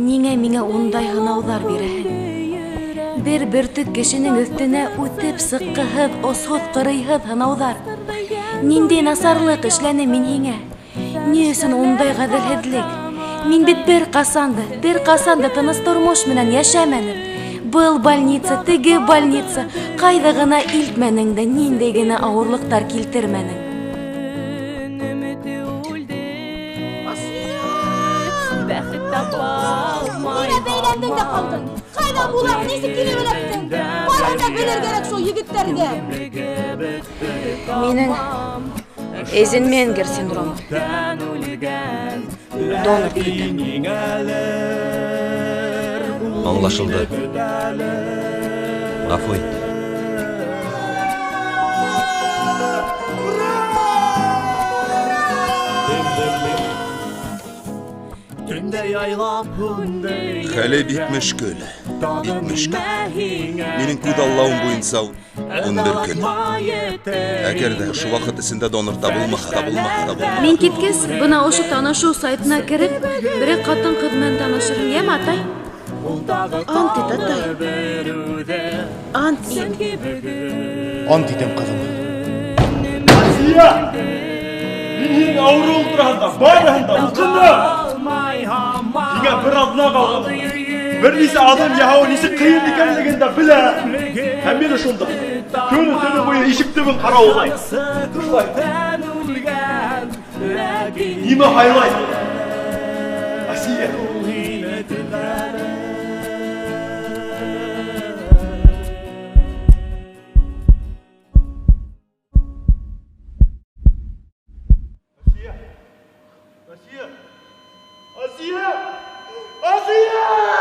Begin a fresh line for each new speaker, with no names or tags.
Ниңә миңә ундай һынауҙар бирәһең? Бер бөртөк кешенең өҫтөнә үтеп сыҡҡыһыҙ, осһоҙ, ҡырыйһыҙ һынауҙар. Ниндәй насарлыҡ эшләнем мин һиңә? Ни өсөн ундай ғәҙелһеҙлек? Мин бит бер ҡасан да, бер ҡасан да тыныс тормош менән йәшәмәнем. Был больница, теге больница, ҡайҙа ғына илтмәнең дә, ниндәй генә ауырлыҡтар килтермәнең.
Ниңә бәйләндең дә ҡалдың? Ҡайҙа булаң, нисек килеп эләктең? Барыһын да белер кәрәк шул егеттәргә.
Минең Эйзенменгер синдромы. Донор көтәм.
Аңлашылды. Ғәфү ит.
Хәле бик мөшкөл, бик мөшкөл. Минең күҙ аллауым буйынса 11 көн. Әгәр ҙә ошо ваҡыт эсендә донор табылмаһа, табылмаһа, табылмаһа.
Мин киткәс, бына ошо танышыу сайтына кереп, берәр ҡатын-ҡыҙ менән танышырһың, йәме, атай? Ант ит, атай. Ант ит.
Ант итәм, ҡыҙым.
Асия! Мин һинең ауырыуың тураһында, барыһын да уҡыным. Һиңә бер аҙна ҡалған. Бер нисә аҙым яһауы нисек ҡыйын икәнлеген дә беләм. Һәм мин ошонда көнө төнө буйы ишек төбөн ҡарауыллайым. Шулай. Нимә һайлайһың? Асия. Асия! Асия! Асия! Асия!